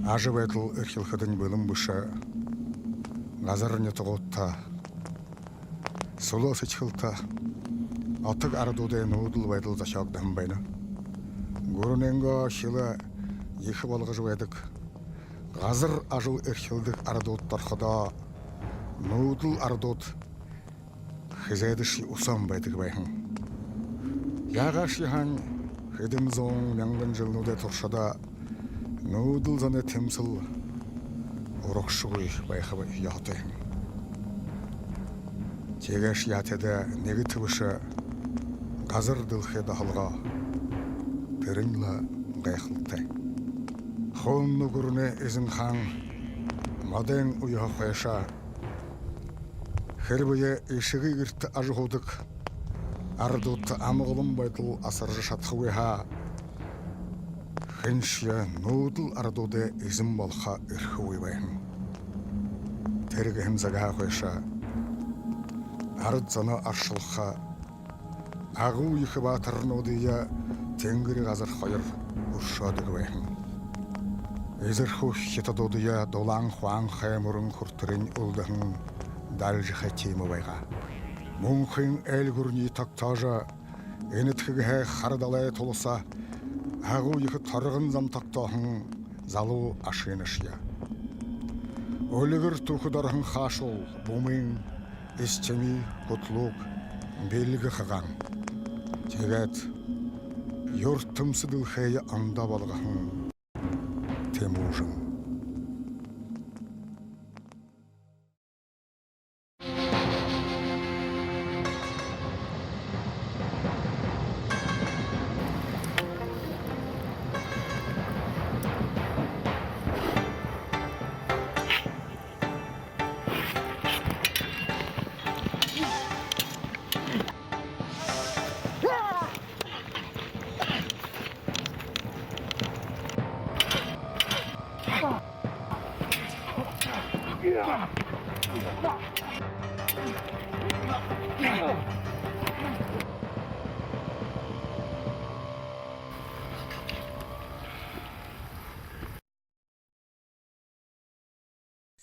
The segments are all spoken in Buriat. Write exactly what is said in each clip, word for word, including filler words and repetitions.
Ажабайдал эрхилхэдэнь бэлэн бэшэ газар нютагуудта сүлөө сэдьхэлтэ отог арадуудай нүүдэл байдал зохёогдоһон байна. Гүрэнэйнгөө хилэ ехэ болгожо байдаг газар ажал эрхилдэг арадуудта орходоо, нүүдэл арадууд хэзээдэшье үсөөн байдаг байһан. Яагаашье һаань, хэдэн зуун, мянган жэлнүүдэй туршада нүүдэл зоной тэмсэл урагшагүй байха ёһотой һэн. Тиигээшье яа тэдэ нэгэтэ бэшэ газар дэлхэй доһолгоо. Тэрэнь лэ гайхалтай. Хуун гүрэнэй эзэн хаан модой үеһөө хойшо хэрбээ эшэгы гэртэ ажаһуудаг арадуудта амгалан байдал асаржа шадахагүй һаа, хэншье нүүдэл арадуудай эзэн болохо эрхэгүй байһан. Тэрэ гэһэн сагһаа хойшо арад зоноо аршалха агуу ехэ баатарнуудые тэнгэри газар хоёр үршөөдэг байһан. Эзэрхүү хитадуудые Дулаан Хуанхай мүрэн хүрэтэрынь үлдэһэн дальжахай тиимэ байгаа. Мүнхын эльгүүрни тогтоожо, энэдхэгэһээ хара далай туласа агуу ехэ торгон зам тогтооһон залуу ашынашье. Үльгэр түүхэдэ ороһон хаашуул, бүмын, эстими, хүтлүүг, бэлгэ хагаан. Тиигээд юртэмсэ дэлхэйе ондоо болгоһон Тэмүүжэн.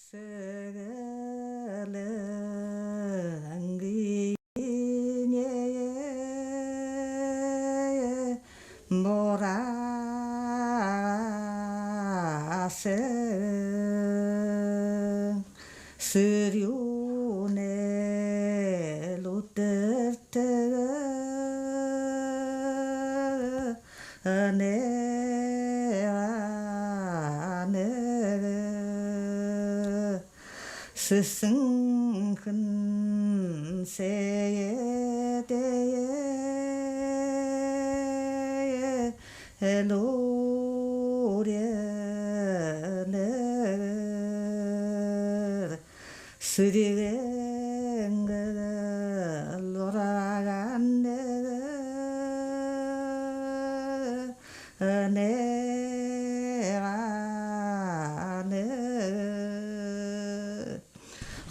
Сэгэлэнгынэ бураасан сэрюунэй лүдэртэгэ нэгэ нэгэ сэсэнхэн сэеэдэеэ элүүрэнэ. Сэргээн гэгэл ураган нэгэ нэгэ нэгэ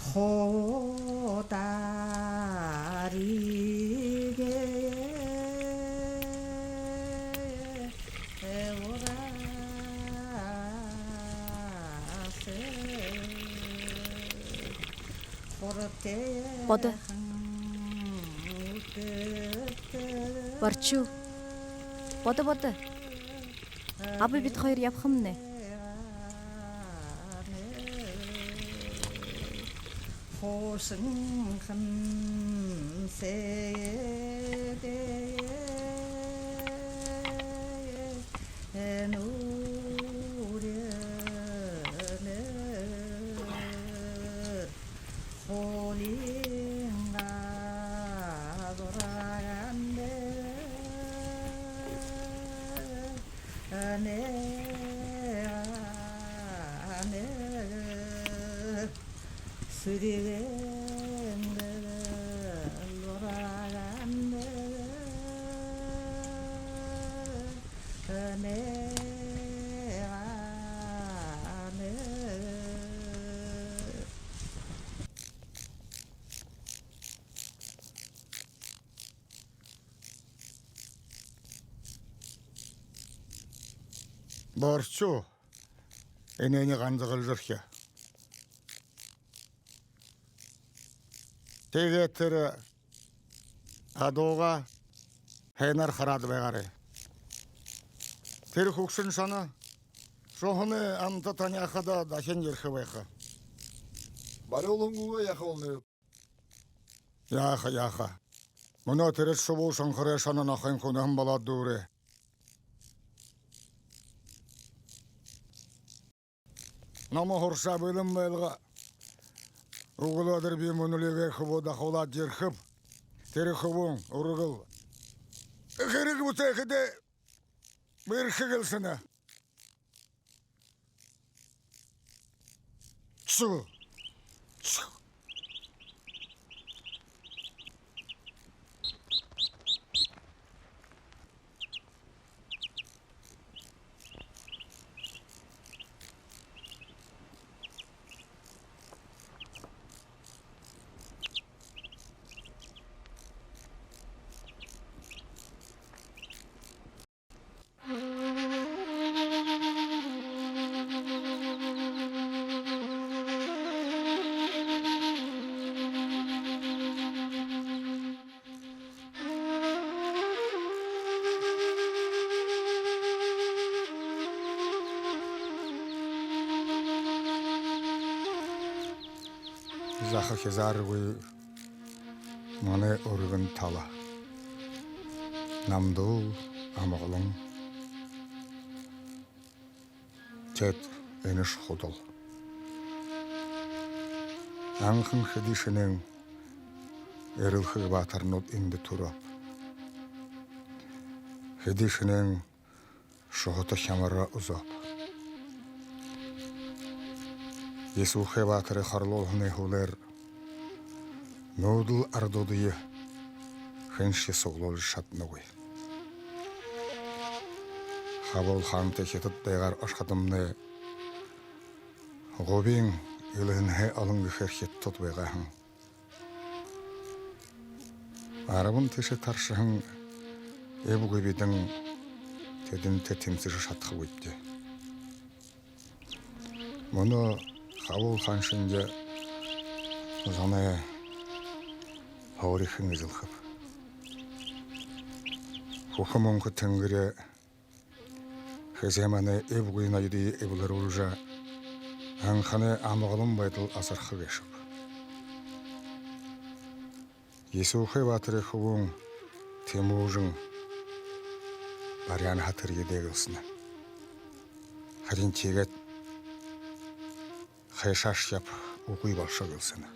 хутарые ураасан. Бодо. Барчу. Бодо, бодо. Аба, бидэ хоёр ябахамнай. Хуушанхан сэеэдэеэ элүүрэнэ. Хуулингаа зураган нэгэ нэгэ нэгэ сэргээн гэгэл ураган нэгэ нэгэ нэгэ. Барчу. энээниие ганзагалжархи. Тиигээд тэрэ адуугаа һайнаар хараад байгаарай. Тэрэ хүгшэн шоно шуһанай амта таняхада дахин ерэхэ байха. Барюулһан гү, яаха болоно? Яаха, яаха. Мүнөө тэрэ шубуу шонхорой шоно нохойн хүнэһэн болоод дүүрээ. Номо һуршаа бэлэн байлга. Үглөөдэр би мүнэлэйгөө хүбүү дахуулаад ерэхэб. Тэрэ хүбүүн үргэл: «Хэрэг бүтээхэдээ бэрхэ», — гэлсэнэ. Су. Су. Заха хизааргүй манай үргэн тала. Намдал, Амгалан, Тээд, Энэш, Худал. Анхан хэды шэнээн эрэлхэг баатарнууд эндэ түрөөб. Хэды шэнээн шуһата хямараа үзөөб. Ясуухай баатарай хорлуулһанай һүүлээр нүүдэл арадуудые хэншье суглуулжа шаданагүй. Хабуул хаантай Хитад дайгаар ошоходомнай губиин элһэнһээ олон гэхээр хитадууд байгаа һэн. Арбан тээшэ таршаһан эб губидань тэдэнтэй тэмсэжэ шадахагүйбди. Мүнөө Хабуул хаан шэнги зоной һуурииень эзэлхэб. Хүхэ мүнхэ тэнгэри хэзээ манай эб гуйн ноёдые эблэрүүлжэ, анханай амгалан байдал асарха гээшэб. Ясуухай баатарай хүбүүн Тэмүүжэн баряанһаа тэрьедээ гэлсэнэ. Харин тиигээд хайшаашье ябаха үгы болошоо гэлсэнэ.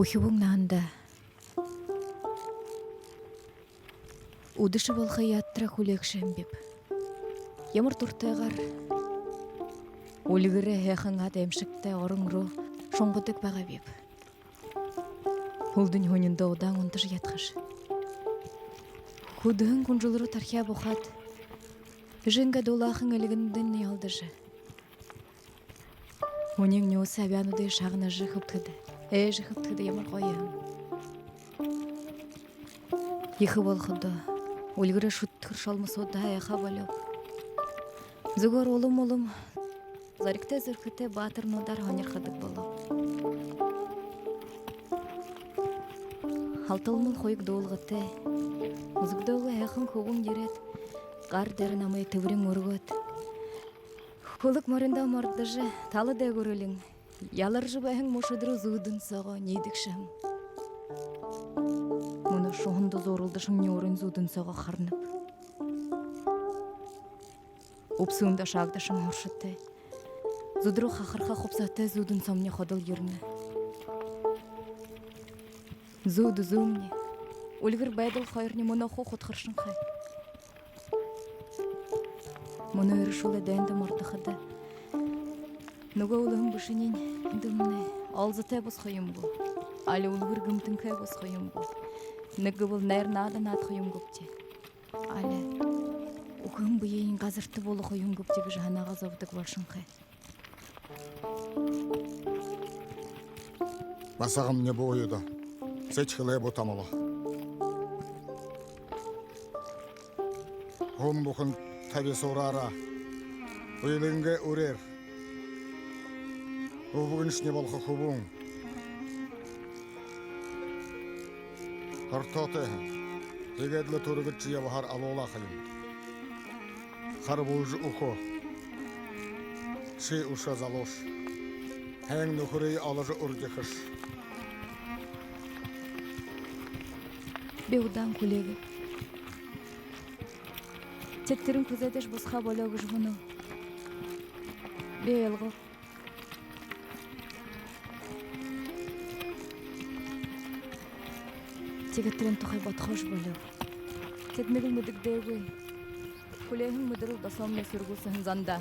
Үхибүүн наһандаа үдэшэ болохо яадтараа хүлеэгшэ һэм биб. Ямар дуратайгаар үльгэрэй һайхан аад аймшагтай орон руу шунгадаг байгаа биб. Һүлдэнь һүниндөө удаан унтажа ядахаш. Хүдэһэн хүнжэл руу тархяа бухаад, эжынгээ дулаахан эльгэндэнь ёолдожо, һүниин нюуса абяануудые шагнажа хэбтэхэдэ, ээжэ хэбтэхэдэ ямар гоё юм. Ехэ болоходоо үльгэрэй шүдхэр шолмосуудһаа айхаа болёоб. Зүгөөр улам улам зоригтой зүрхэтэй баатарнуудаар һонирходог болооб. Алталмал хуяг дуулгатай, үзэгдөөгүй һайхан хүбүүн ерээд, гар дээрэ намайе тэбэрин үргөөд, хүлэг мориндоо мордожо, тала дээгүүр элин, яларжа байһан мүшэд руу зүүдэн соогоо ниидэгшэ һэм. Мүнөө шуһанда зууралдашан нюурын зүүдэн соогоо харанаб. Үбсүүндэ шаагдаһан һуршатай, зүд руу хахарха хубсаһатай зүүдэн соомни ходол ерэнэ. Зүүдэ зүүмни, үльгэр байдал хоёрни мүнөө хуу худхаршанхай. Мүнөө эрэшүүлэй дайнда мордоходо, нүгөө үлэһэн бэшэниинь дүмнай олзотой бусаха юм гү, али үльгэр гэмтэнхэй бусаха юм гү, нэгэ гэбэл найр наада наадаха юм гүбди, али үхэһэн бэеыень газарта буулгаха юм гүбди гэжэ һанаагаа зободог болошонхой. Басагамни буяда сэдьхэлээ бутамала. Хүн бүхэн табисуураараа, үйлынгээ үреэр. Үбгэншни болохо хүбүүн хортоотой һэн. Тиигээд лэ түргэдшье ябаһаар алуулаа ха юм. Харбуулжа үгөө. Ши үшөө залууш. Һайн нүхэрые оложо үрдихэш. Би удаан хүлеэгээб. Тэд тэрэнь хүзээдэшье бусаха болёо гэжэ һанаа. Би ойлгооб. Тиигээд тэрэн тухай бодохош болёоб. Тэд нэгэл мэдэгдээгүй. Хүлеэһэн мэдэрэл досоомни сэргүүлсэһэн зандаа.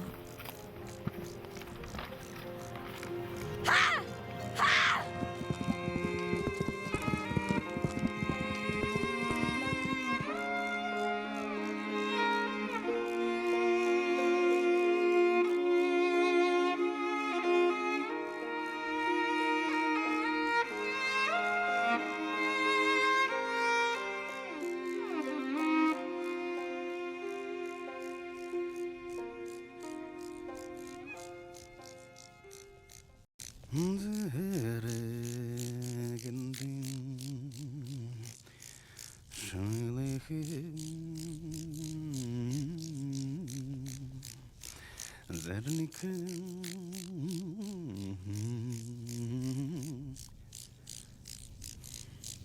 Зэргэндын шэлэхэн зэрнэхэн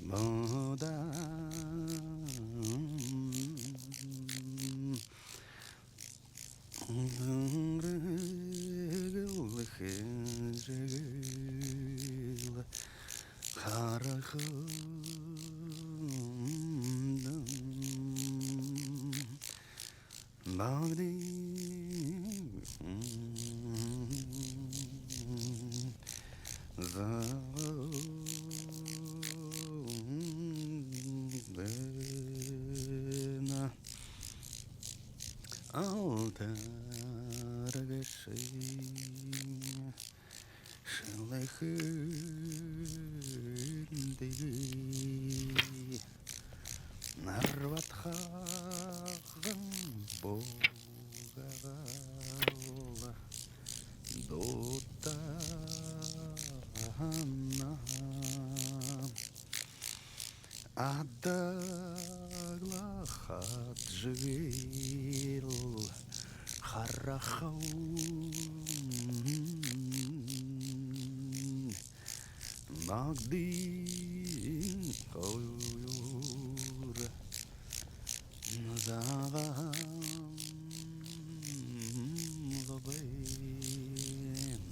бодон. Гэрэгэл хэжэгэл харахадам. Багдын заа байна. Алтаргашын шэлэхэндэ арбадхан буугаал дутаһан. Адагла хаджагэл харахал Багдын хоёр загаан лабын.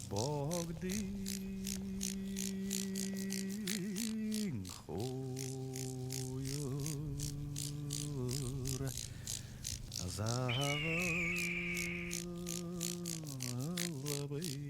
Багдын хоёр загаан лабын.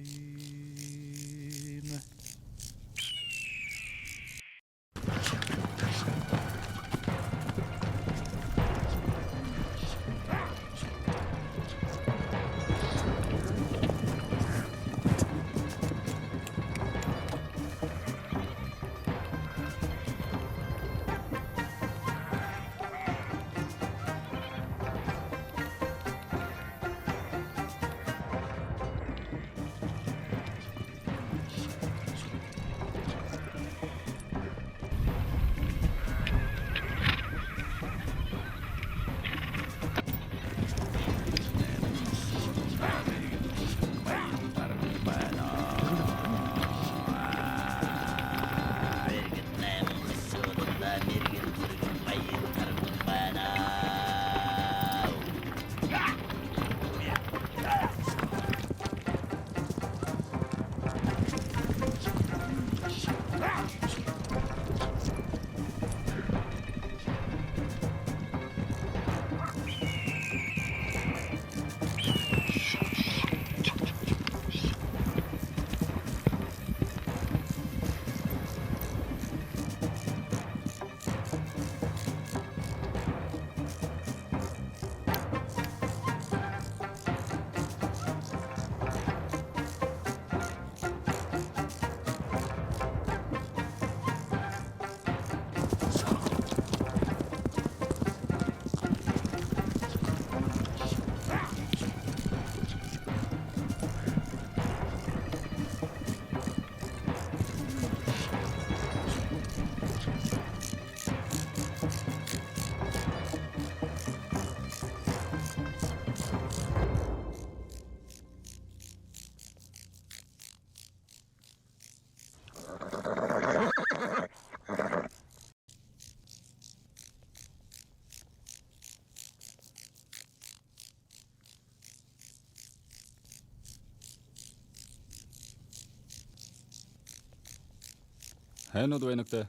Һайнууд байнагты.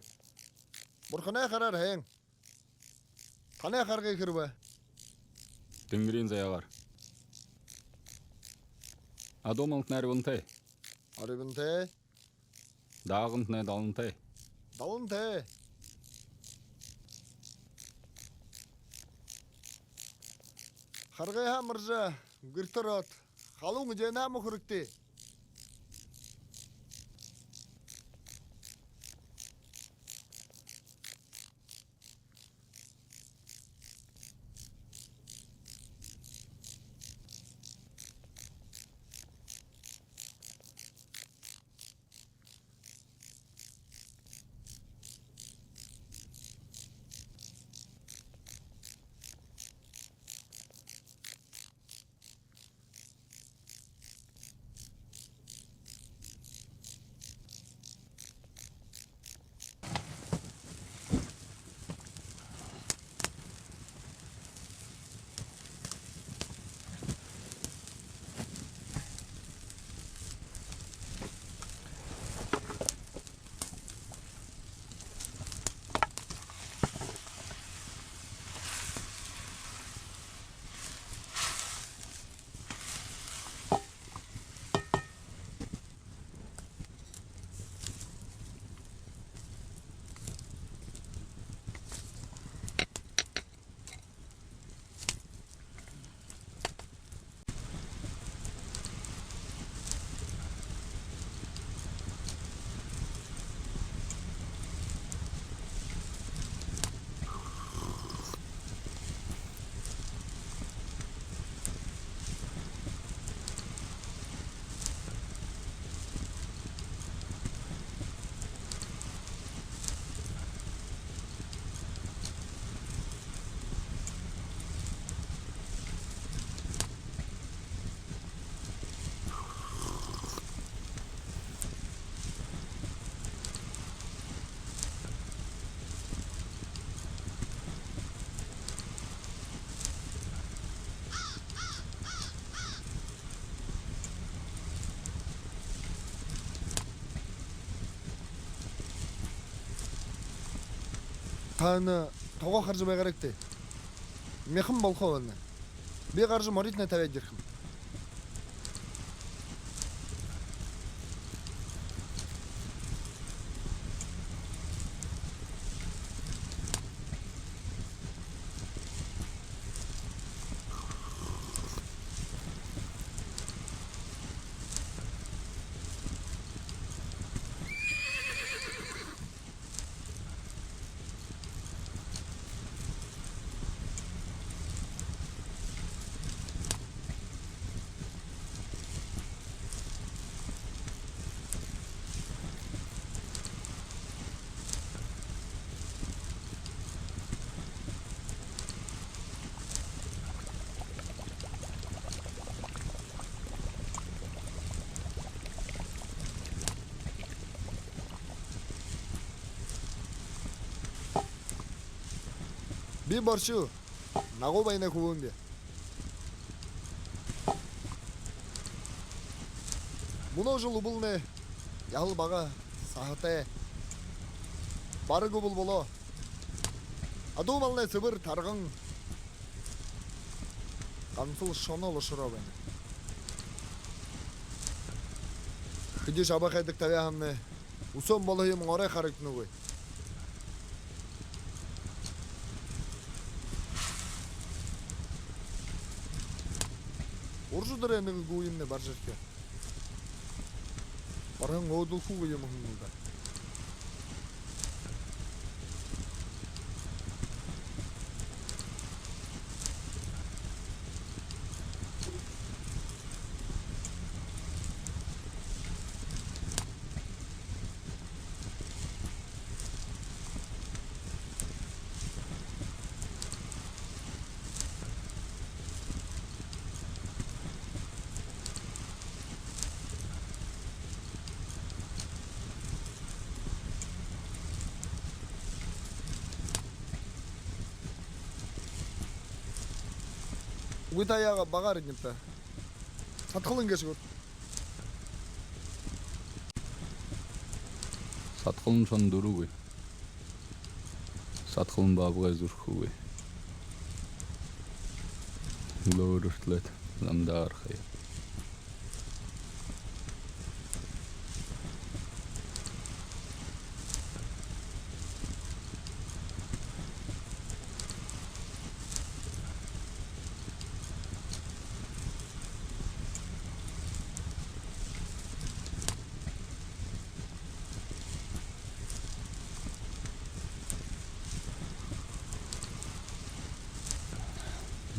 Бурханай хараар һайн. Танай харгы хэр бэ? Тэнгэриин заяагаар. Адуу малтнай арюунтай. Арюунтай. Даагантнай далантай. Далантай. Харгыһаа амаржа, гэртэ ороод, халуун эдеэнһээ ама хэрэгтэй. Та энэ тогоо хаража байгаарайгты. Мяхан болохоо байна. Би гаража мориитнай табяад ерэхэм. Би Боршуу, Нагуу баянай хүбүүмби. Мүнөө жэл үбэлнай яһала бага саһатай. Бараг үбэл болоо. Адуу малнай сэбэр, тарган. Гансал шоно лэ ошороо байна. Хэдышье абаха айдаг табяа һаамнай, үсөөн болоһон юм орой харагдана үгы. Уржа дээрэ нэгэ гүймнай баража ерэхэ. Бараһан өөдэлхүүгүй юм һэн лэ даа. Үгы, та яагаа багаар иимэ та. Садхалан гээшэ гүт. Садхалан шоно дүүрээгүй. Садхалан баабгай зүрхэгүй. Лөөрөөртэлөөд, замдаа архая.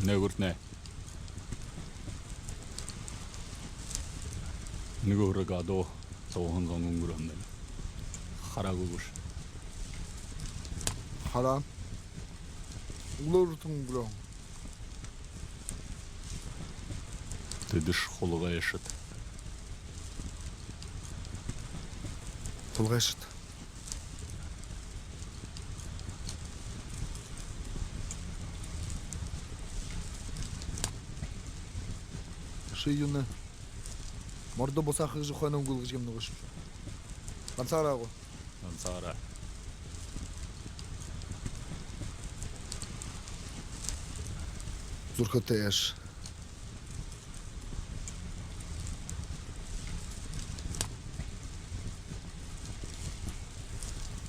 Нэгэ үртэнэ. Нэгэ үрэг адуу тооһон зон үнгэрөөһэн байна. Хараагүй гүш? Хараа. Үлөөртэн үнгэрөө. Тэдэш хулгайшад. Хулгайшад. Ши юунэй? Мордо бусааха гэжэ хойноо үнгэргэгүйш юм нүгөөш. Гансаараа гү? Гансаараа. Зүрхэтэй һааш.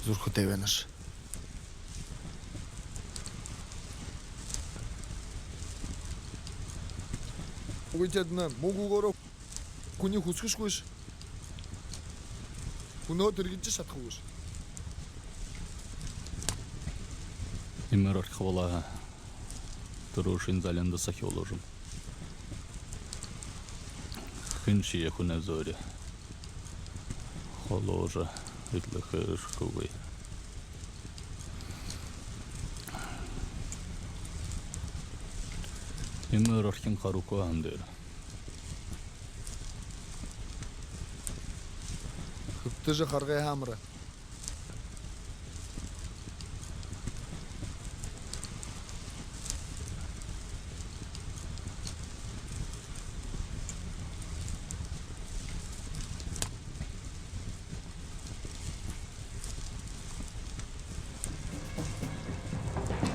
Зүрхэтэй байнаш. Үгы, тэдэнэй мүнгөөрөө хүниие хүсэхэшьегүйш. Хүнһөө тэргэжэ шадахагүйш. Иимээр орхихо болоо һаа, түрүүшын залинда сохюулжа юм. Хэншье хүнэй зөөри холуужа эдлэхэ эрхэгүй. Иимээр орхин харуугүй һаань дээрэ. Хэгтэжэ харгы һаамар.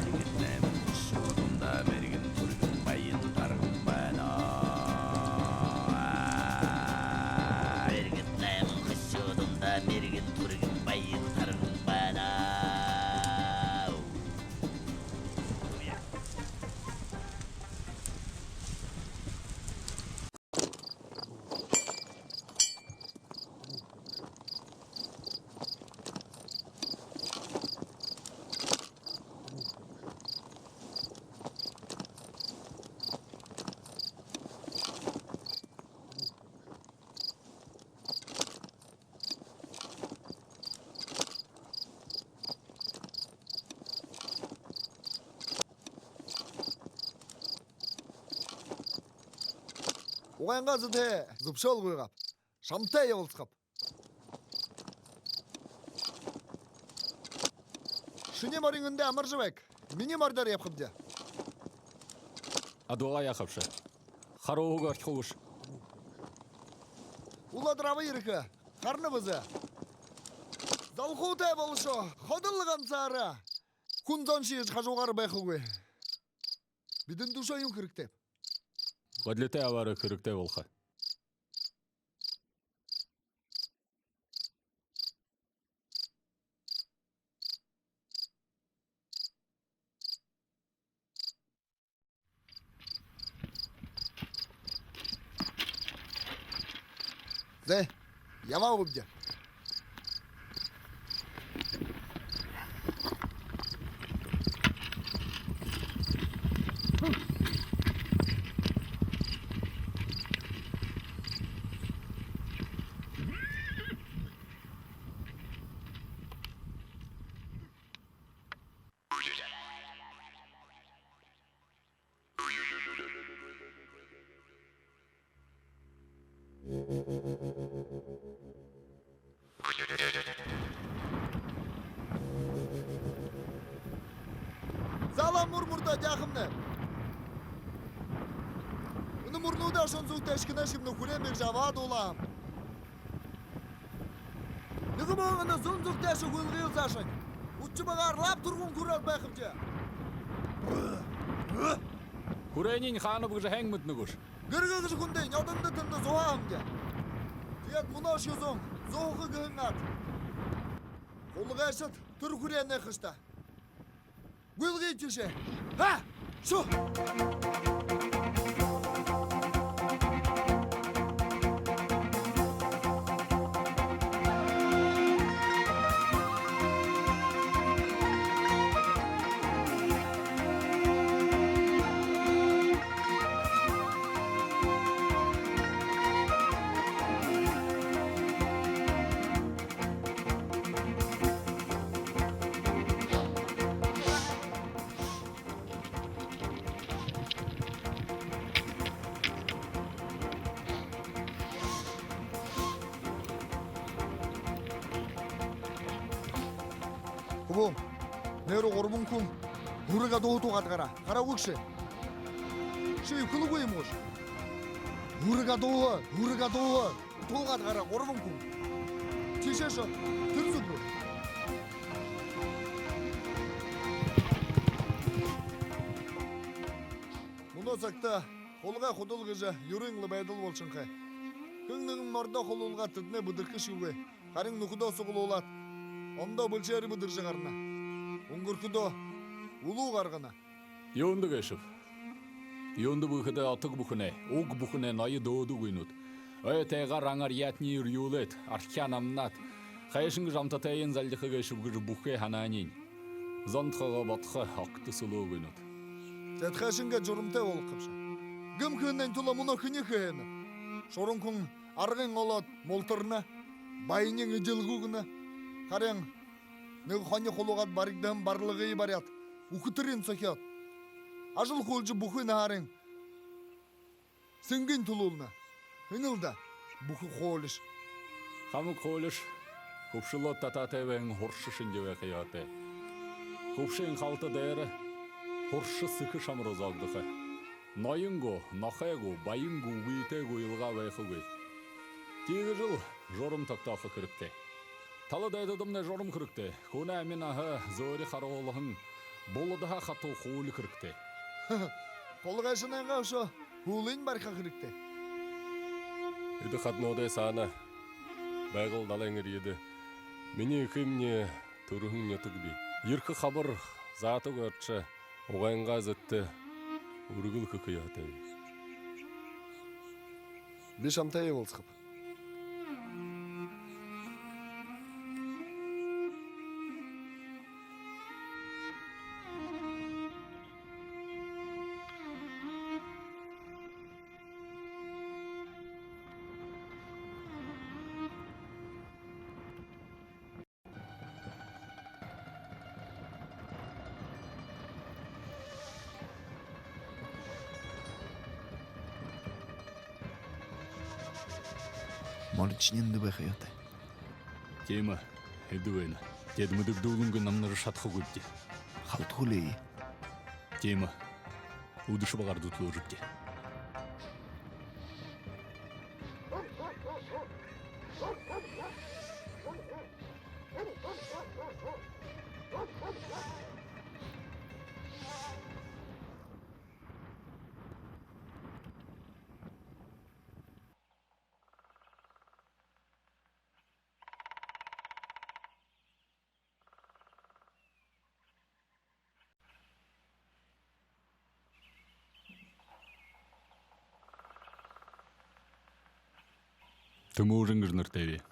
Эргэтнай мүн хүсөө дунда мэргэн түргэн баян тарган байна. Эргэтнай мүн хүсөө дунда мэргэн түргэн баян тарган байна. Угайнгаа зэдээ зүбшөөл гуйгааб. Шамтай ябалсахаб. Шинии морин эндэ амаржа байг. Минии моридоор ябахабди. Адуугаа яахабши? Харууһаа орхихо гүш? Улад рабы ерэхэ. Харана бэзэ. Залхуутай болошоо. Ходол гансаараа. Хүн зон шье хажуугаар байхагүй. Бидэндэ үшөө юун хэрэгтэйб? Годлитой абаарай хэрэгтэй болохо. Зэ, ябаа үгыбди. Залаа, мүр мүрдөө дяахамнай. Энэ мүрнүүдээ ошон зүйтэй эшхэнэйшье юм, нүхэрэй мэгжэ абаад уулаам. Нэг Тумагана зүүн зүгтэ шугылгыл саашань. Үдшэ багаар лаб түргэн хүрөөд байхабди. Хүрээниинь хаанаб гэжэ хэн мэдэнэ гүш? Гэргэ гэжэ хүндэ нёдондо тэндэ зуһаа һэмди. Тиигээд мүнөөшье зун зуһаха гэһэн аад. Хулгайшад тэрэ хүреэнэй хашта. Гүйлгыт тиишээ. Ха! Шу! Хүбүүн, нээрээ гурбан хүн һүрэг адууһа туугаад гараа. Хараа гүш? Ши хэлэегүй юм гүш? Һүрэг адууһа, һүрэг адууһа. Туугаад гараа гурбан хүн. Тиишээ шо, тэрэ зүг руу. Мүнөө сагта хулгай худал гэжэ юрын лэ байдал болошонхой. Хэн нэгэн мордоо хулуулгаад, тэдэнээ бэдэрхэшьегүй, харин нүхэдөө суглуулаад, ондоо бэлшээрээ бэдэржэ гарана. Үнгэрхэдөө үлүү гаргана. Юундэ гээшэб? Юундэ бү гэхэдэ, отог бүхэнэй, уг бүхэнэй ноё дөөдэ үгынүүд. Ой тайгаар, ан арьяатание эрьюулээд, архяа намнаад, хайшан гэжэ амтатайень зальдиха гээшэб гэжэ бүхы һанаань зондохо, бодохо огто сүлөө үгынүүд. Тэдэ хайшан гээд журамтай болохо юм ши. Гэм хэһэнэйнь түлөө мүнөө хэниие хэһээнэб? Шуран хүн аргыень олоод мултарна, баяниинь эдилгүүгэнэ. Харин нэгэ хони хулуугаад, баригдаһан барлагые баряад, үхэтэрынь сохёод, ажал хуулжа, бүхы наһаарынь сэнгынь түлүүлнэ. Энэл даа бүхы хуулиш. Хамаг хуулиш хүбшэлөөд татаатай байһан һурша шэнги байха ёһотой. Хүбшын халта дээрэ һурша сэхэ шамар зоогдохо. Ноён гү, нохой гү, баян гү, үгытэй гү илгаа байхагүй. Тиигэжэл журам тогтоохо хэрэгтэй. Тала дайдадамнай журам хэрэгтэй. Хүнэй ами наһа зөөри харуулһан буладаһаа хатуу хуули хэрэгтэй. Хулгайшанайнгаа үшөө һүүлынь бариха хэрэгтэй. Эдэ хадануудай саана Байгал далайн эрьедэ минии эхымни түрэһэн нютаг бии. Ерэхэ хабар заатагүй ошожо, угайнгаа эзэдтэ үргэл хэхэ ёһотой. Би шамтаяа уулзахаб. Моришни эндэ байха ёһотой. Тиимэ, эндэ байна. Тэдэ мэдэгдүүлэнгүй намнара шадахагүйбди. Халта хүлеэе. Тиимэ. Үдэшэ багаар дүтэлөөжэбди. Тэмүүжэн гэжэ нэрэтэйб.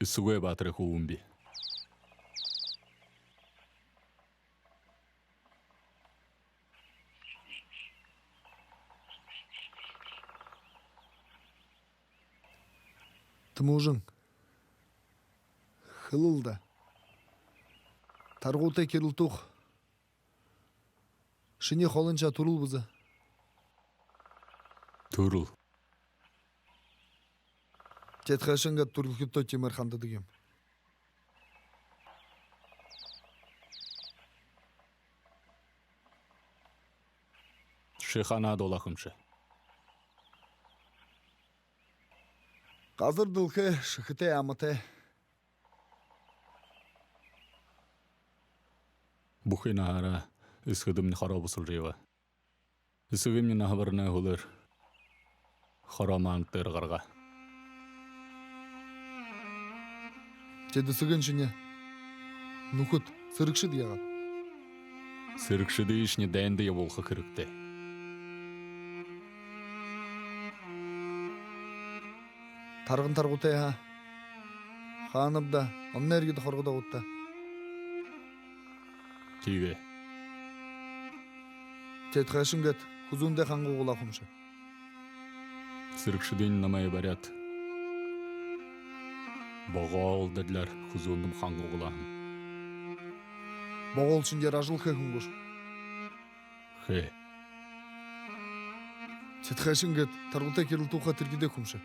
Эсэгэ баатарай хүбүүмби. Тэмүүжэн, хэлэл даа. Таргуутай Кирилтух шинии холыншаа түрэл бэзэ? Түрэл. Тэдэ хайшан гээд түрэлхидтөө тиимээр хандадаг юм? Ши ханаад улаахамши. Газар дэлхэй шэхэтэй аматай. Бүхы наһаараа эсэгэдэмни хороо бусалжа ябаа. Эсэгэмни наһа бараһанай һүүлээр хороо маанад дээрэ гаргаа. Тэдэ эсэгыншни нүхэд, сэрэгшэд яагаад? Сэрэгшэдыешни дайнда ябуулха хэрэгтэй. Тарган таргуутай һаа. Хаанаб даа, оннойр гээд хоргодоо гүт даа. Тиигээ. Тэдэ хайшан гээд хүзүүндээ хангуугуулаа хүмши? Сэрэгшэдынь намайе баряад, богоо улдалияар хүзүүндэм хангуугуулаа һэн. Богоолшье яажал хээ һэн гүш? Хээ. Тэдэ хайшан гээд таргуутай гэрэлтэ уухаа тэргэдэг хүмши?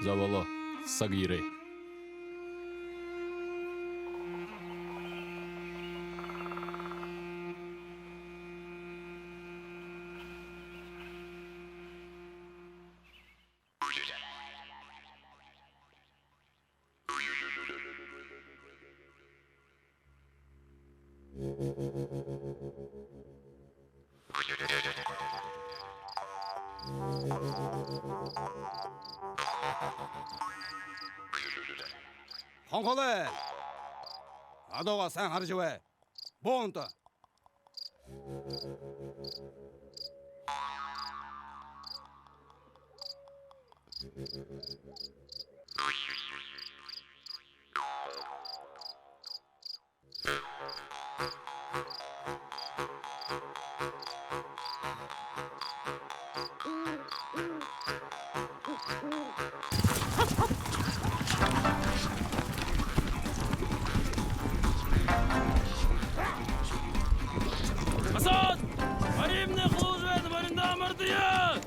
За болоо, саг ерээ. Хонхолой! Адуугаа сайн харжа абай. Буунта! Асаад! Баримнай хулжа байна, баримдаа мартая!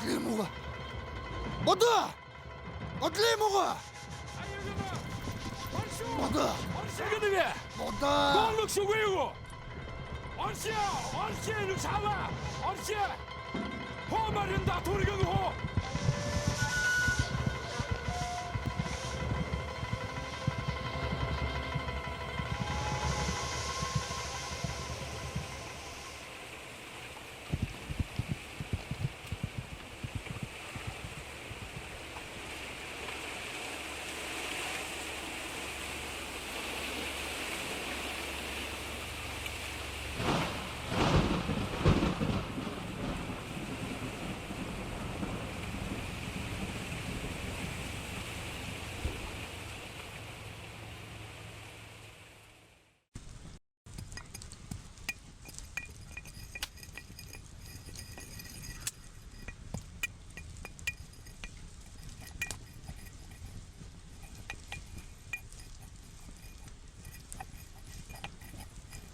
Бодолой муухай! Бодо! Бодолой муухай! Бодо! Оршо гэнэ бэ! Бодо! Дуулаг шүгөө гү? Оршо! Оршо! Нүгшаба! Оршо! Хоо, баримдаа түргэн хоо!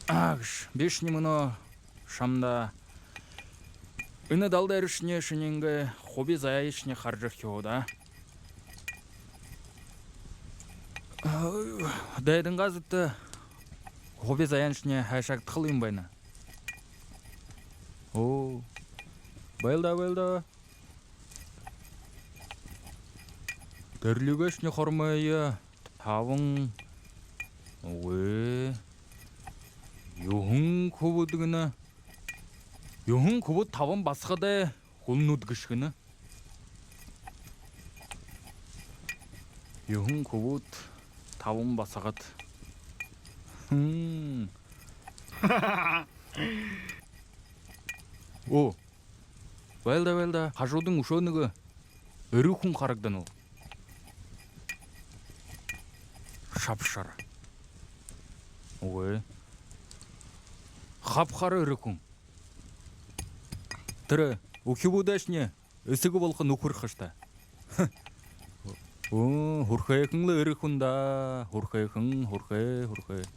Агш, бишни мүнөө шамда энэ дал дээрэшни шиниингээ хуби заяашни харжархёо даа. Дайдангаа зүбтөө хуби заяаншни хайшаагдахал юм байна. Оо, байлдаа, байлдаа. Тэрлигээшни хормойе табан, үгы, юһэн хүбүүд гэнэ. Юһэн хүбүүд табан басагадай хүлнүүд гээшэ гэнэ. Юһэн хүбүүд, табан басагад. Хм. Оо. Байл даа, байл даа. Хажуудань үшөө нэгэ эрэ хүн харагданал. Шабшар. Үгы. Хабхар эрэ хүн. Тэрэ үхибүүдэйшни эсэгэ болохо нүхэр хаш даа. Оо, һүрхэхэн лэ эрэ хүн даа. Һүрхэхэн, һүрхэ, һүрхэ.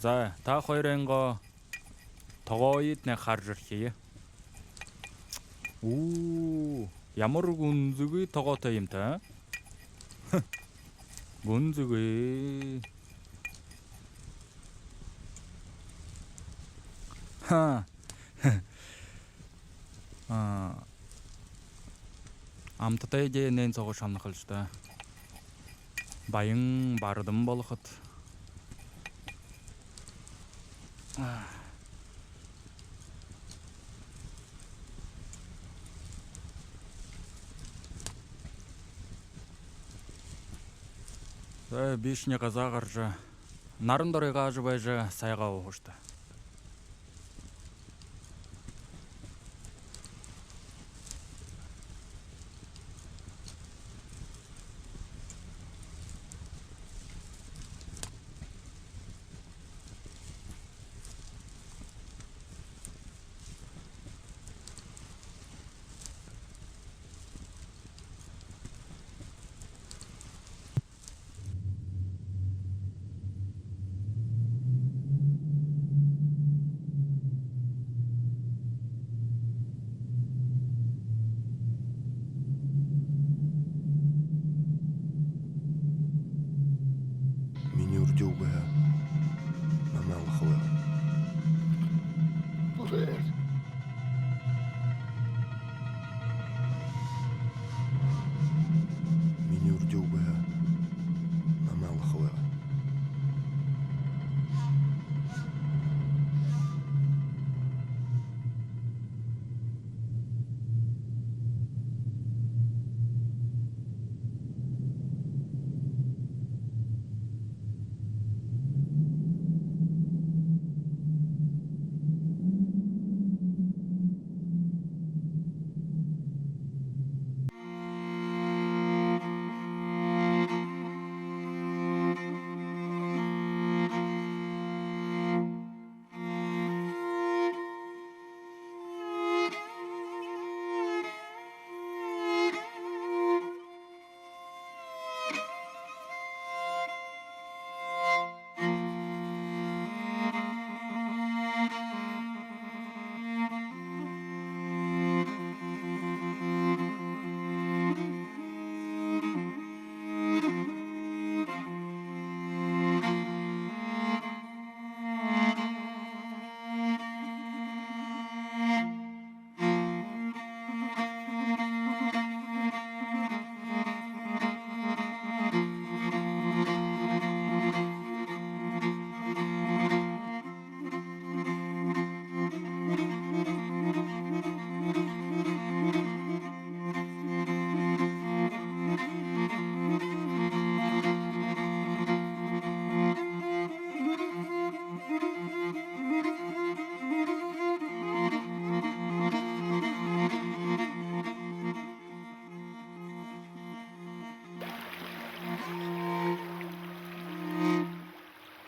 За, та хоёрынгоо тогооёо, тнэ, харажархия. Оо, ямар гүнзэгы тогоотой юм та? Гүнзэгы. Ха. А, амтатай эдеэнэйнь соогоо шагнахалши даа. Баян, бардан болохот. За, бишни газаа гаража, наран дороо гаажа байжа, сайгаа уухаш даа. Минии үрдиһөө намайе алаха байг. Минии үрдиһөө намайе алаха байг.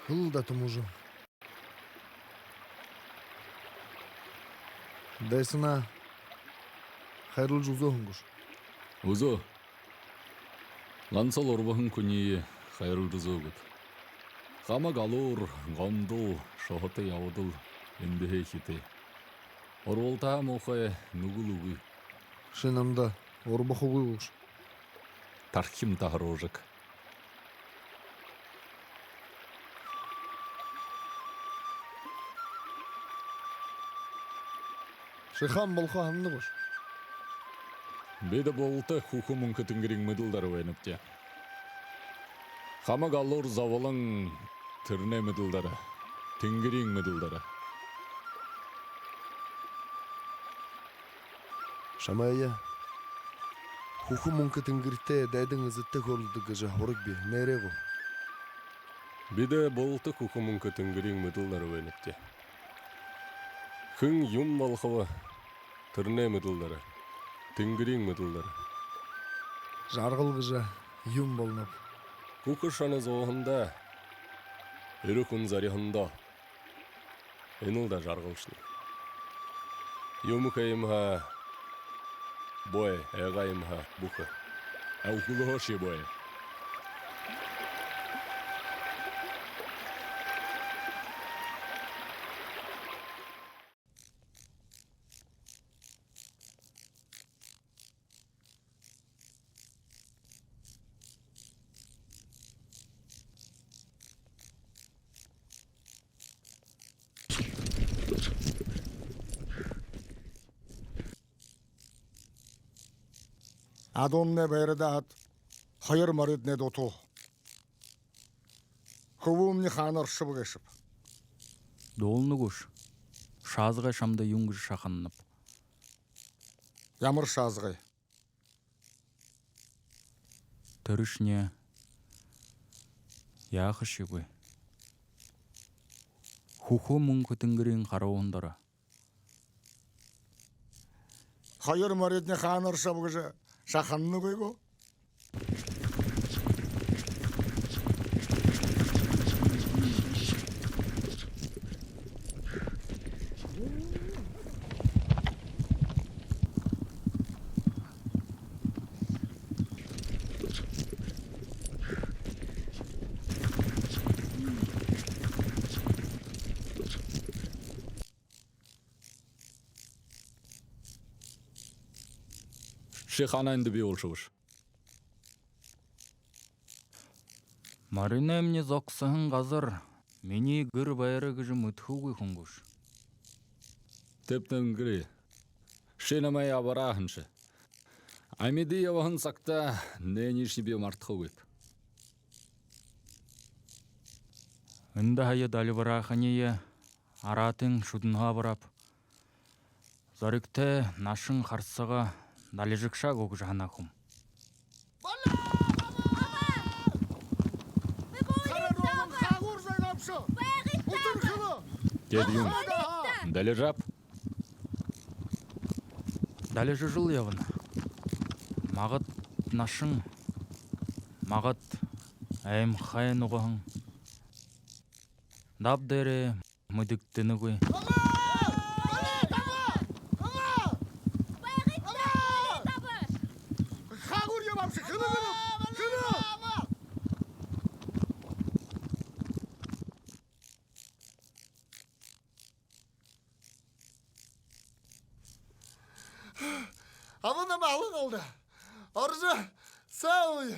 Хэлэл даа, Түмүжэ. Дайсанаа хайрлажа үзөө һэн гүш? Үзөө. Гансал урбаһан хүниие хайрлажа үзөөгүй. Хамаг алуур, гомдол, шуһата ябадал эндэһээ хитэй. Урбалтаһаа муухай нүгэл үгы. Ши намда урбаха үгы гүш? Тархим таһаруужаг. Ши хаан болохо һанана гүш? Бидэ булта хүхэ мүнхэ тэнгэриин мэдэлдэ байнабди. Хамаг алуур зоболон тэрэнэй мэдэлдэ, тэнгэриин мэдэлдэ. Шамайе хүхэ мүнхэ тэнгэритэ дайдан эзэдтэ хөөрэлдэдэг гэжэ һураг би, нээрээ гү? Бидэ булта хүхэ мүнхэ тэнгэриин мэдэлээр байнабди. Хэн юун болохоб, тэрэнэй мэдэлээр, тэнгэриин мэдэлээр. Жаргал гэжэ юун болоноб? Хүхэ шоно зууһандаа, эрэ хүн зориһондоо. Энэл даа жаргалшни. Юумэ хэе юм һаа, бай, айгаа юм һаа, бүхэ. А үхэлһөө ши бай. Адууннай байрадаа аад, хоёр мориднай дутуу. Хүбүүмни хаана орошоб гээшэб? Дуулна гүш. Шаазгай шамда юун гэжэ шахананаб? Ямар шаазгай? Тэрэшни яахашьегүй. Хүхэ мүнхэ тэнгэриин харууһан доро. Хоёр моридни хаана орошоб гэжэ шахананагүйб гү? Ши хаана эндэ бии болошобш? Мориноймни зогсоһон газар минии гэр байра гэжэ мэдэхэгүй хүн гүш. Тэб тэнгэри, ши намайе абараа һэн ши. Амиды ябаһан сагта нээниишни би мартахагүйб. Эндэ һая далибараханиие араатын шүдэнһөө абараб. Зоригтой нашан харсага далижагша гү гэжэ һанаа хүм. Тэдэ юун? Далижааб. Далижажал ябана. Магад нашан, магад аймхай нугаһан. Даб дээрээ мэдэгдэнэгүй. Абын намаа алан алдаа. Оржо саа үе.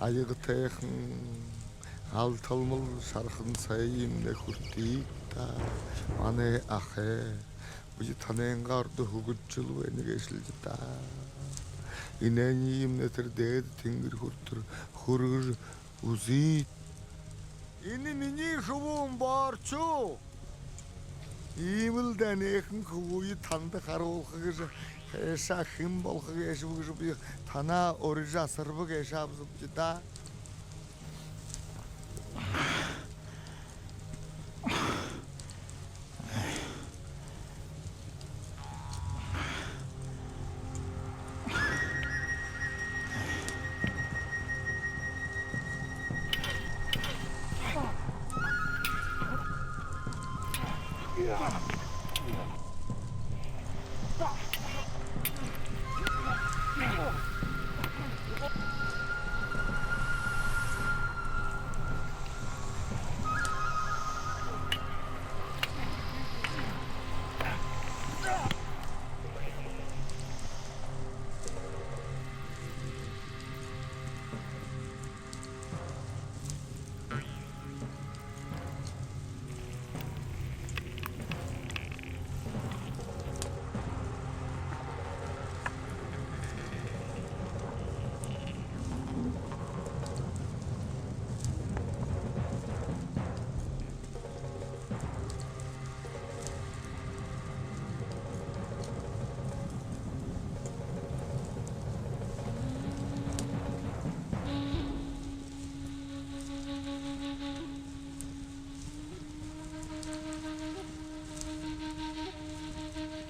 Аягатайхан, алталмал шарахан сай юумэнэй хүртыт даа, манай ахай. Бидэ танайнгаа урда хүгжэл байна гээшэл даа. Энээниие юумэнэй тэрэ дээдэ тэнгэри хүрэтэр хүргэжэ үзыт. Энэ минии хүбүүн Борчо. Иимэл даа, энээхэн хүбүүе танда харуулха гэжэ, хайшаа хэн болохо гээшэб гэжэ би танаа урижа асарба гээшэ абзабди даа.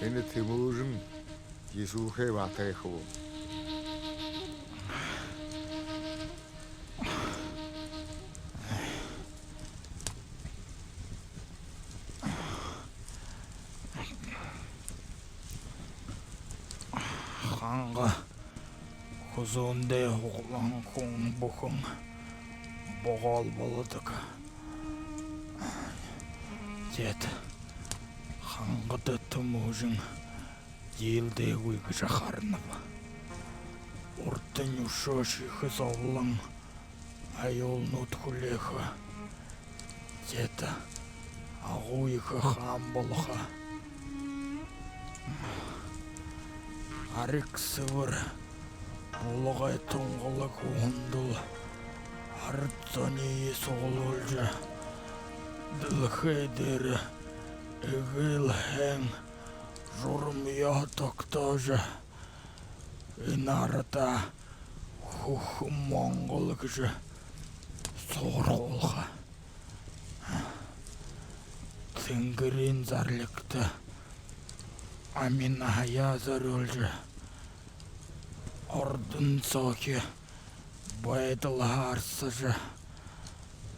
Энэ Тэмүүжэн Есүүхэй баатай хүбүүн. Ханга хүзүүндээ һуглаһан хүн бүхэн богоол болодог. Теэд хангада Тэмүүжэн диилдээгүй гэжэ харанаб. Урдань үшөөшье ехэ зоболон аюулнууд хүлеэхэ. Теэд агуу ехэ хаан болохо. Ариг сэбэр булагай тунгалаг уһандал арад зониие суглуулжа, дэлхэй дээрэ эгээл һайн журамые тогтоожо, энэ арадаа Хүхэ Монгол гэжэ суурхуулха. Тэнгэриин зарлигта амин аяа зорюулжа, ордон соохи байдал харсажа,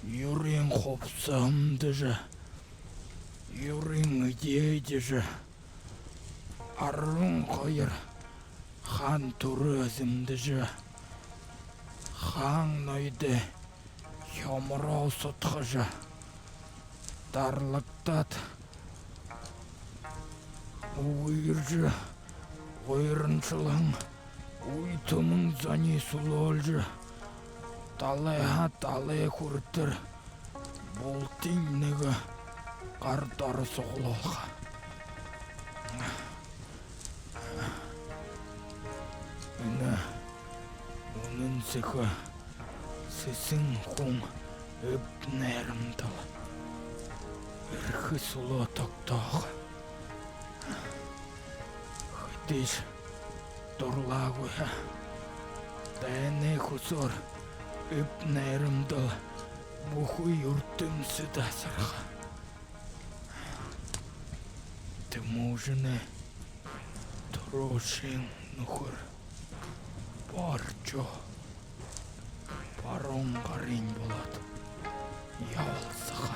юрын хубсаһа үмдэжэ, юрын эдеэ эдижэ, арбан хоёр хаан түрэ эзэмдэжэ, хаан ноёдой хёмороо сотхожо, дарлагтаад, үгыржэ, гуйраншалһан үй түмэн зониие сүлөөлжэ, далайһаа далай хүрэтэр бултыень нэгэ гар доро суглуулха. Энэ үнэн сэхэ сэсэн хүн эб найрамдал эрхэ сүлөө тогтоохо. Хэдышье дурлаагүй һаа, дайнай хүсөөр эб найрамдал бүхы юртэмсэдэ асарха. Тэмүүжэнэй түрүүшын нүхэр Боржо баруун гарынь болоод ябалсаха.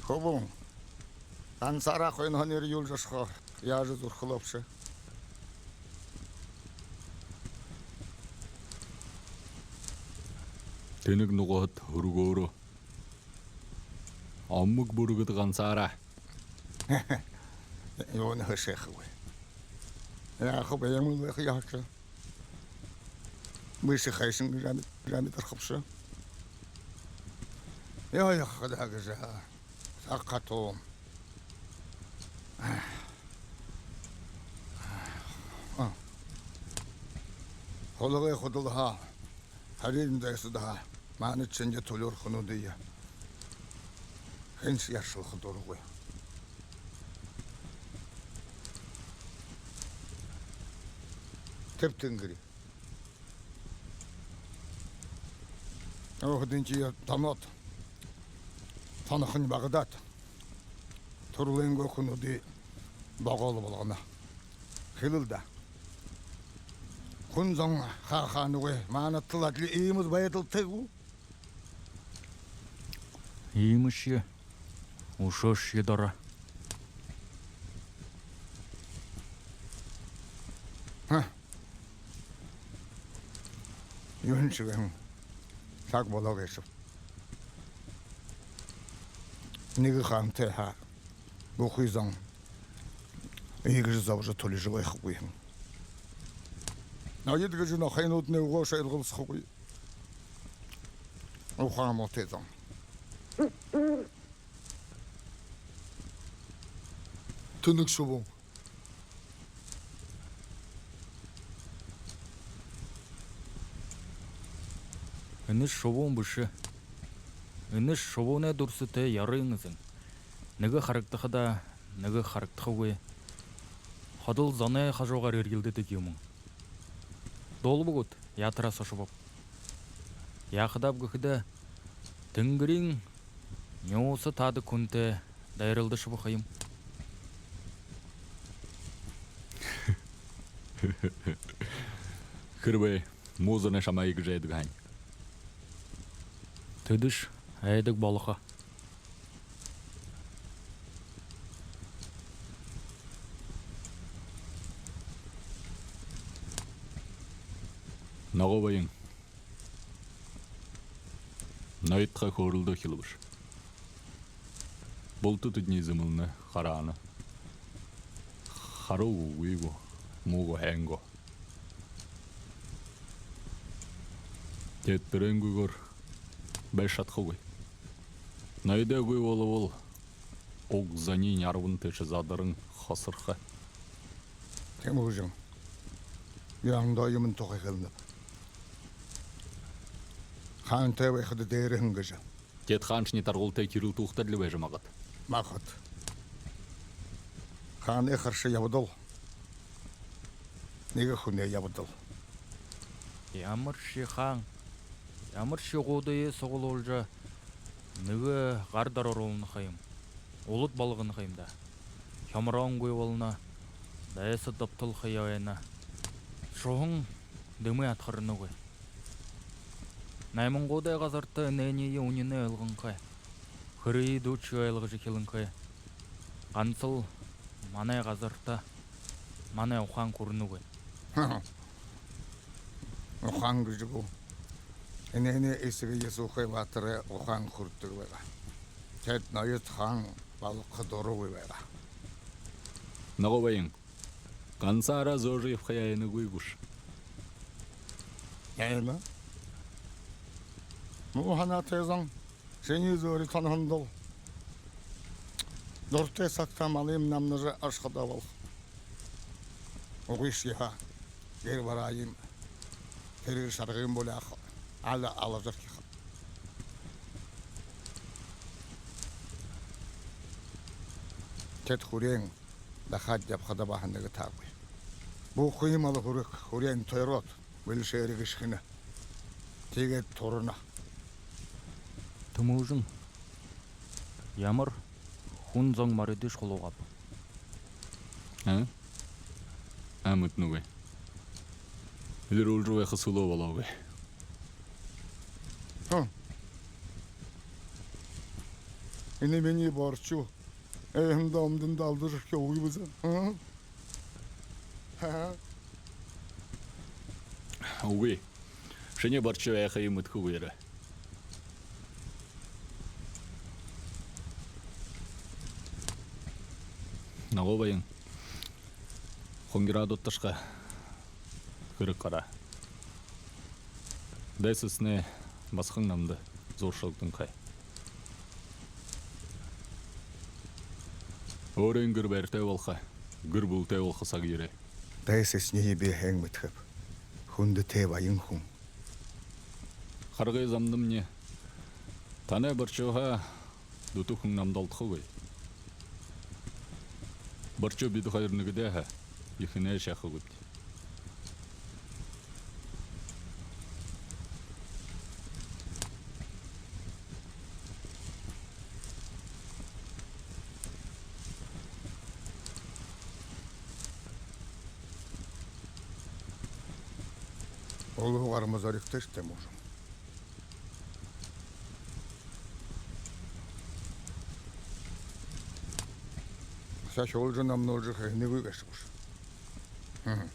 Хүбүүн, Гансаараа хойноһоонь эрьюулжэ ошохо яажа зүрхэ лэ бшуу. Тэнэг нугаһад һүрэгөөрөө. Омог бүргэд гансаараа. Юунһээ хэшэхэгүй. Яахаб, ямар байха яахаб. Бэшэ хайшан гэжэ амид-, амидархабши. Яа, яахаб даа гэжэ. Саг хатуу. Хулгай худалһаа, харин дайсадһаа манай шэнги түлеэр хүнүүдые хэншье аршалха дурагүй. Тэб тэнгэри. Өөһэдынь тиигээд тоноод, тонохонь багадаад, түрэлэйнгөө хүнүүдые богоол болгоно. Хэлэл даа. Хүн зон хаа хаанагүй, маанадтал адли иимэ байдалтай гү? Иимэшье, үшөөшье дороо. Ха. Юун шэнги һэн. Саг болоо гээшэб. Нэгэ хаантай һаа, бүхы зон иигэжэ зобожо түлижэ байхагүй һэн. Ноёд гэжэ нохойнууднай үгөөшье илгалсахагүй. Ухаан муутай зон. Тэнэг шубуун. Энэш шубуун бэшэ. Энэш шубуунай дүрсэтэй ярын эзэн. Нэгэ харагдахадаа, нэгэ харагдахагүй. Ходол зоной хажуугаар эрьелдэдэг юм. Дуулба гүт, яатараа сошобоб. Яахадаб гэхэдэ, тэнгэриин нюуса таадаг хүнтэй дайралдашаба ха юм. Хэрбээ муу зоной шамайе иигэжэ айдаг һаань, тэдэш айдаг болохо. Ногоо баян. Ноёдхоо хөөрэлдөө хэлэбэш. Булта тэдэниие зэмэлнэ, хараана. Харуу гү, үгы гү, муу гү, һайн гү. Тиигээд тэрэнгүйгөөр байжа шадахагүй. Ноёдойгүй болобол, уг зониинь арбан тээшэ задаран хосорхо. Тиимэ гүш? Би ондоо юумэн тухай хэлэнэб. Хаантай байхада дээрэһэн гэжэ. Тиигээд хааншни таргуултай, тэрэл туухтай адли байжа магад. Магад. Хаанай харша ябадал нэгэ хүнэй ябадал. Ямаршье хаан, ямаршье гуудые суглуулжа, нэгэ гар дороо оруулна ха юм. Улад болгоно ха юм даа. Хёмороонгүй болоно, дайсад добтолхоёо байна. Шуһан дэмы адхарнагүй. Наймангуудай газарта энээниие үнинэй ойлгонхой. Хэрые дүүшье ойлгожо эхилэнхэй. Гансал манай газарта манай ухаан хүрэнэгүй. Ухаан гэжэ гү? Энээнэй эсэгэ Ясуухай баатарай ухаан хүрдэг байгаа. Тээд ноёд хаан болохо дурагүй байгаа. Ногоо баян. Гансаараа зөөжэ ябахаяа айнагүй гүш? Айна. Муу һанаатай зон шинии зөөри тоноһондол, дуратай сагтаа малыем намнажа ошоходоо болохо. Үгышье һаа, гэр бараайем, тэрэ шаргыем буляаха, али алажархиха. Тээд хүреэн дахаад ябахада баһа нэгэ таагүй. Бүхы мал хүрэг, хүреэн тойроод, бэлшээри гэшхэнэ. Тиигээд турана. Түмүүжэн, ямар хүн зон моридыш хулуугааб? А? А, мэдэнэгүй. Элирүүлжэ байха сүлөө болоогүй. Хм. Энэ минии боршуу. Эндэ омдондо алдажархёогүй бэзэ. Ха? Үгы. Шинии Борчо айхые мэдэхэгүй ерээ. Нагуу баян. Хунгираад удташха хэрэг гараа. Дайсаснай басаган намда зууршалданхай. Өөрын гэр байратай болохо, гэр бүлэтэй болохо саг ерээ. Дайсасниие би һайн мэдэхэб. Хүндэтэй баян хүн. Харгы замдамни танай Борчоһоо дүтэ хүн намда олдохогүй. Борчо бидэ хоёр нэгэдэ һаа, ехэнэй шахагүйбди. Олоһо гарма зоригтойшье тээ, можем. Саашаа олжо намнуулжа хэнэгүй гээшэ бэшэ. Хм.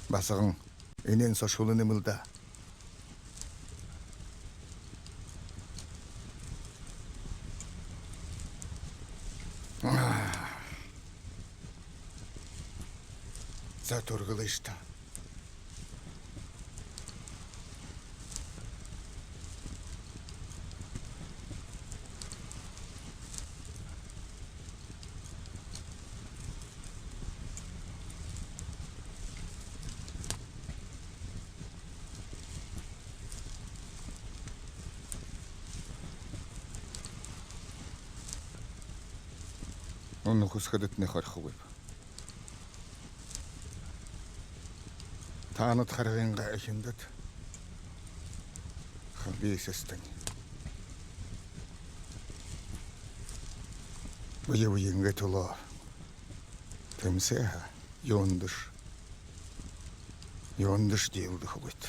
Басаган, энээн сошуулан юм лэ даа. За, түргылыш даа. Үнэн хүсэхэдэтнай хорихогүйб. Таанад харгынгаа эхинэртэ, хабисастань бэе бэеынгээ түлөө тэмсээ һаа, юундэшье, юундэшье диилдэхэгүйт.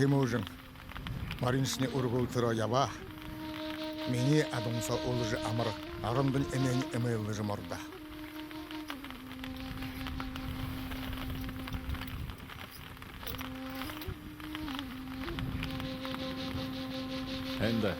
Тэмүүжэн, мориншни үргэл түрөө ябаа. Минии адуун соо үлэжэ амар орондонь энээниие эмээлдэжэ мордоо. Эндэ.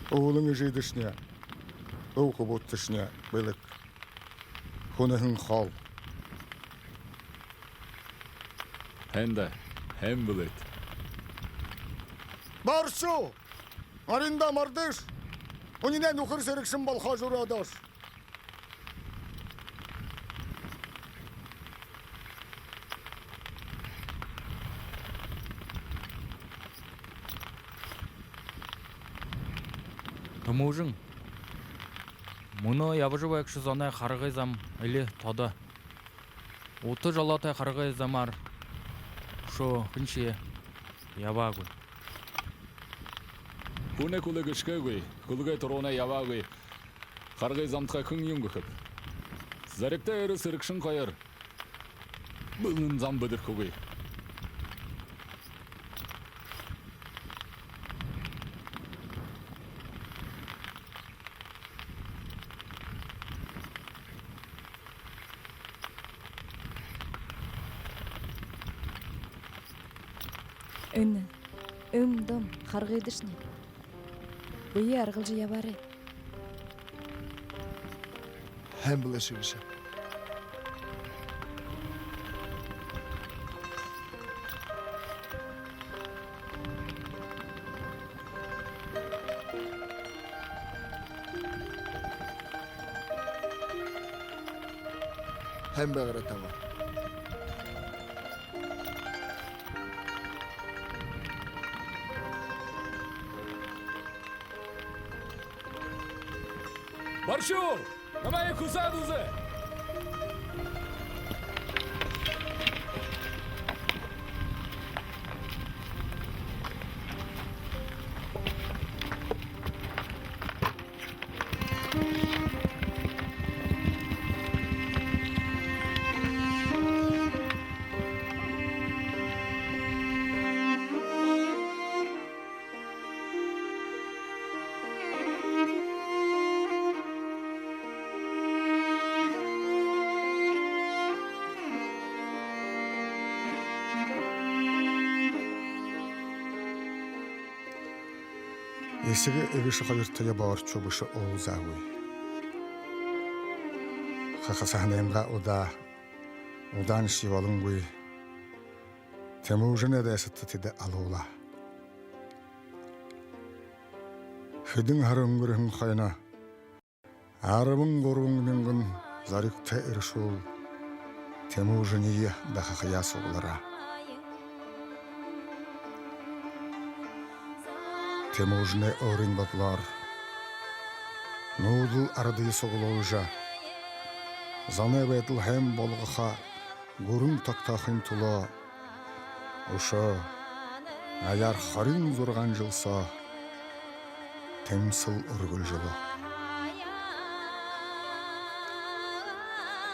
Үүлэн эжыдэшни, үб хүбүүдтэшни бэлэг. Хүнэһэн хоол. Һайн даа, һайн бэлэйт. Баршуу! Ариндаа мордыш! Үнинэй нүхэр сэрэгшэн болохоо жэрөөдэш. Тэмүүжэн, мүнөө ябажа байгша зоной харгы зам эли тодо. Ута жолоотой харгы замаар үшөө хэншье ябаагүй. Хүнэй хүлэг эшхэгүй, хүлэгэй туруунай ябаагүй харгы замтаа хэн юм гэхэб? Зоригтой эрэ сэрэгшэн хоёр бэлэн зам бэдэрхэгүй. Энэ эм дом харгыдашни. Бэеэ аргалжа ябаарай. Һайн бэлэйши гээшэ. Һайн байгаарай, таба. Баршуу! Намайе хүсөөд үзэ! Эсэгэ эгэшэ хоёртоёо Боорчуу бэшэ уулзаагүй. Хахасаһанайнгаа удаа удааншье болонгүй Тэмүүжэнэй дайсадта тэдэ алуулаа. Хэдэн һара үнгэрһэн хойно арбан гурбан мянган зоригтой эрэшүүл Тэмүүжэниие дахахаяа суглараа. Тэмүүжэнэй өөрын бодолоор нүүдэл арадые суглуулжа, зоной байдал һайн болгохо гүрэн тогтоохын түлөө үшөө аяар хорин зургаан жэл соо тэмсэл үргэлжэлөө.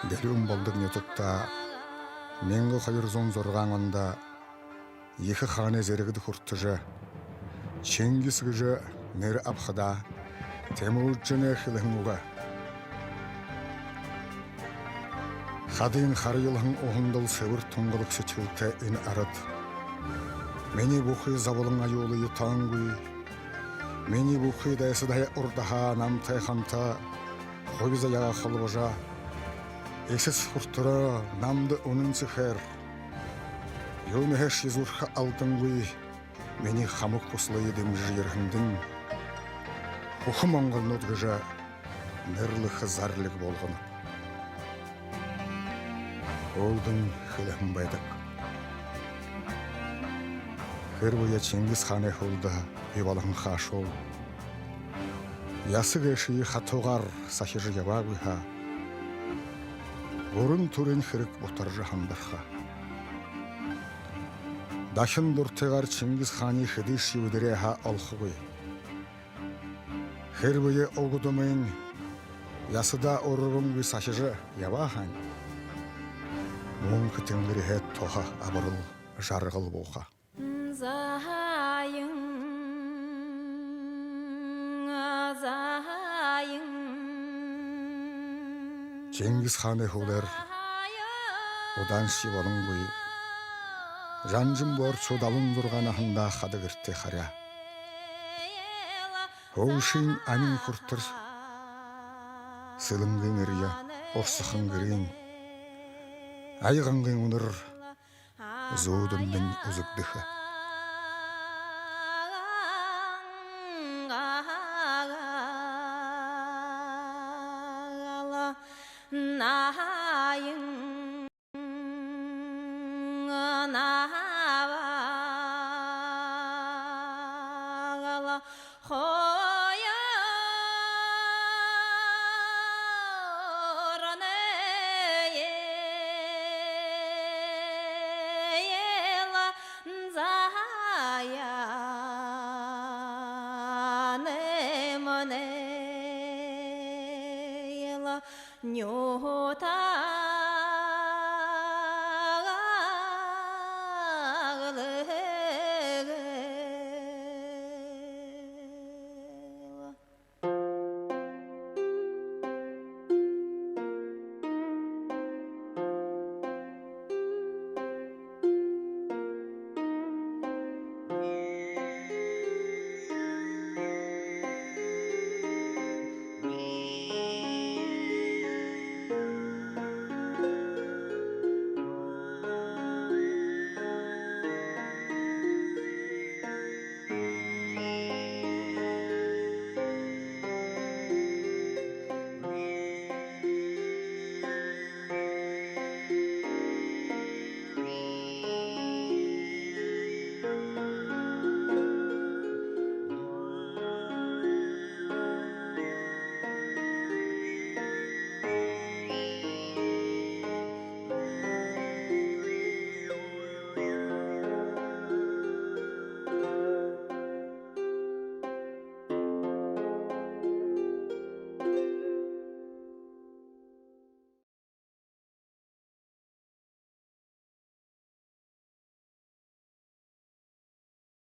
Дэлюун болдог нютагта мянга хоёр зуун зургаан ондо Ехэ хаанай зэргэдэ хүртэжэ, Чингис гэжэ нэрэ абахадаа, Тэмүүжэнэй хэлэһэн үгэ. Хадын харьялһан уһандал сэбэр тунгалаг сэдьхэлтэй энэ арад минии бүхы зоболон аюулые тоонгүй, минии бүхы дайсадһаа урдаһаа намтай хамта хуби заяагаа холбожо, эсэс хүртэрөө намда үнэн сэхээр, юунһээшье зүрхэ алдангүй минии хамаг хүсэлые дэмжэжэ ерэһэндэнь Хүхэ монголнууд гэжэ нэрлэхэ зарлиг болгоноб. Һүүлдэнь хэлэһэн байдаг. Хэрбээ Чингис хаанай һүүлдэ бии болоһон хаашуул яса гээшые хатуугаар сахижа ябаагүй һаа, гүрэн түрын хэрэг бутаржа һандарха. Дахин дуратайгаар Чингис хааниие хэдышье үдэрөө һаа олохогүй. Хэрбээ угдамынь ясадаа урбангүй сахижа ябаа һаань, мүнхэ тэнгэриһээ туһа абарал, жаргал бууха. Чингис хаанай һүүлээр удааншье болонгүй Жанжин Боорчуу далан зургаан наһандаа хада гэртээ харяа. Хуушан амин хүртэр Сэлэнгын эрье урсахан гэрынь ая гангын үнэр зүүдэмнай үзэгдэхэ.